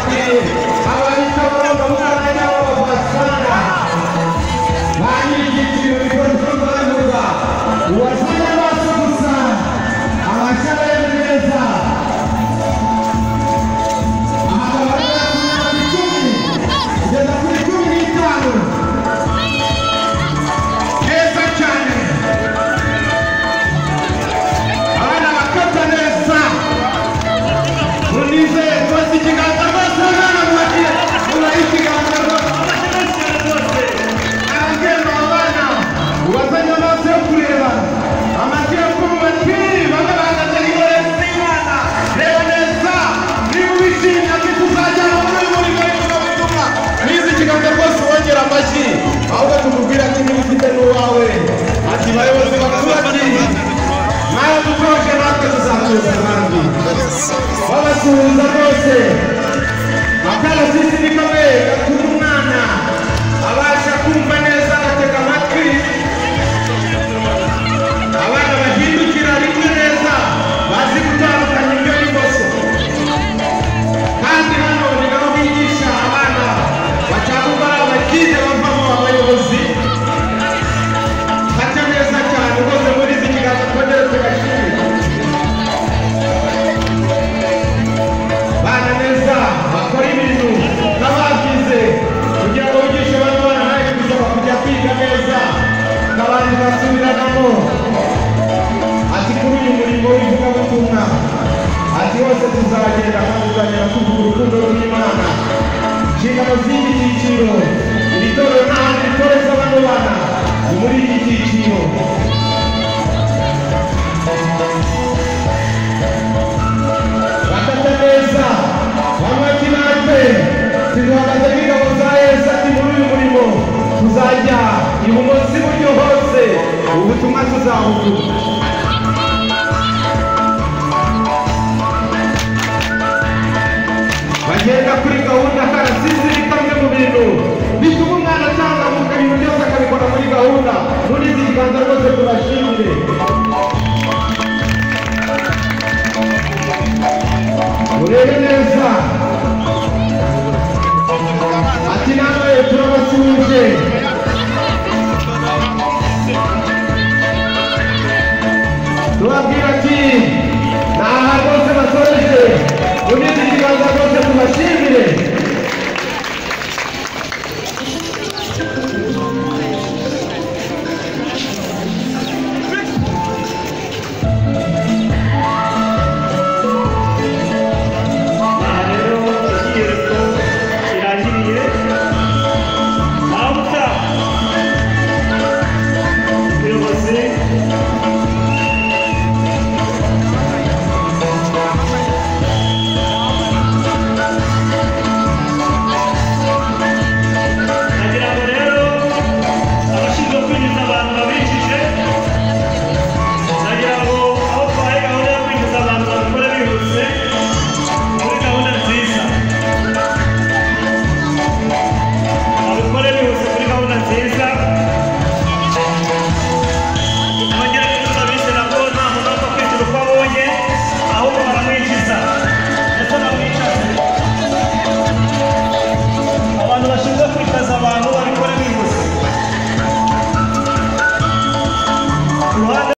Turabakiriye ababitabona umwana w'abasana ba nyir'ibyiciro bikora ibikorwa uwazanye amaso gusa abasha arebe neza. Aha akaba ari 10 kugeza kuri 15 neza cyane. Abana bakata neza munize rwose ikiganza rwose umwana mubagiye mubahe ikiganza rwose. Arabwira abana ubazanye amaso yo kureba amatwi yo kumva ati bamwe bahagaze nk'intore z'Imana. Reba neza niba ubishimye ati tuzajyana muri uyu murimo w'ivugabutumwa. Nize ikiganza rwose wongera amashyi ahubwo tukubwira ati niba ufite n'uwawe ati bayobozi bakuru ati nawe dutoje natwe tuzatoza abandi. Babasuhuza rwose. Akarasisi ni kamwe gatuma umwana abasha kumva neza agatega amatwi. Abana bahindukira rimwe neza bazi gutandukanya indyo n'imoso. Kandi hano ni naho bigisha abana bashaka ari abakize bavamo abayobozi. Kata neza cyane rwose muri izi kiganza twongere tugashimire. Bana neza bakora ibintu n'ababyize kugira ngo bigishe bano bana nawe bisaba kujya kwiga neza kabari basubiranamo. Ati kuri uyu murimo w'ivugabutumwa ati hose tuzagenda kandi tuzagenda tuvuga urukundo rw'Imana. Inshingano z'iki cyiciro iri torero n'ahandi ritoreza bano bana ni muri iki cyiciro. Bakata neza bamwe ati natwe tuduhagaze nk'ingabo za Yesu ati muri uyu murimo tuzajya ibumoso iburyo hose ubutumwa tuzabuvuga. Bagenda kuri gahunda. Akarasisi ni kamwe mu bintu bituma umwana acangamuka ibintu byose akabikora muri gahunda. Muri izi kiganza rwose tubashimire. Urebe neza ati namwe turabasuhuje. Tubabwira ati ni aha rwose basoreje. Muri izi